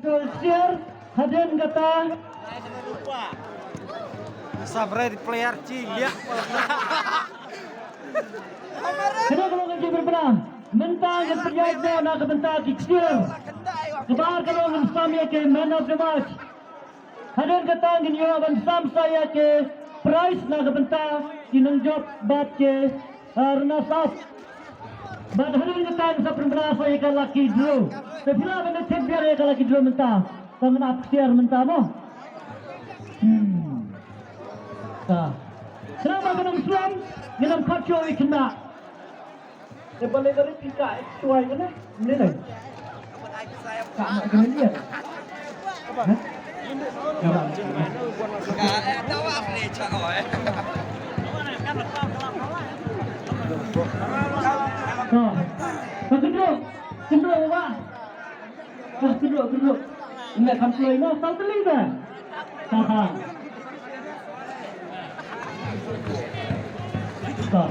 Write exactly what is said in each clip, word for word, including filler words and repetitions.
Share hadien kata. Sa bre player chi ïa. Kane ka long ka jingpynbna. Mynta ngin pynïaid noh na ka bynta ki kshiar. Kaba ar ka long ngin sam ïa ki man of the match. Hadien kata ngin ïoh ban sam sa ïa ki prize na ka bynta ki nongjop bad ki, ah, runners up. Bad hadien kata ngin sa pynbna sa ïa ka lucky draw. Te phi lah ban tip biang ïa ka lucky draw mynta. Sa ngin ap ksiar mynta mo. Hmm. Ka. Sngewbha ba nang slem, ngin ym khot shuh ïa kynda. Te balei ka ri phi ka shuwa ïa kane? Mne nai. Ka ma kane ïa. Ha? Ka ma. Ka. Ka kynduh. Kynduh ba. Ka kynduh, kynduh. Ïa, kam kloi noh, saw tylli ba. Ha, ha. Ka.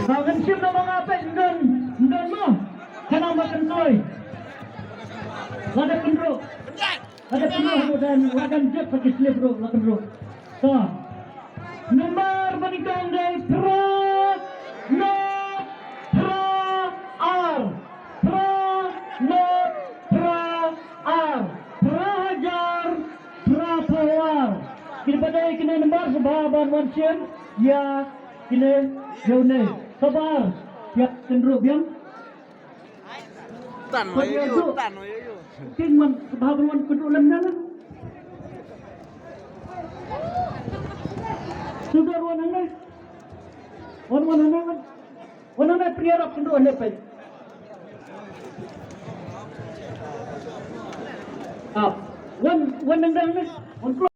Ka kan shim na ba nga peit, ndon, ndon noh. Kane ba kan kloi. Lada kynduh. Lada kynduh, lada, lada jep ha ki slip ruh, la kynduh. Ka. Nambar ba nyngkong dei phra, nod, phra, ar. Phra, nod, phra, ar. Phra hajar, phra phew ar. Kine ba dei kine nambar sngewbha ban wan shim ïa kine ïa une. Kaba ar, ïa kynduh biang. Tan wa yo yo, tan wa yo yo. King man, sngewbha ban wan kynduh lem na. Sugar wan hangne. Wan, wan hangne, wan. Wan hangne, pynïarap kynduh hangne peit. Ah, wan, wan hangne, wan.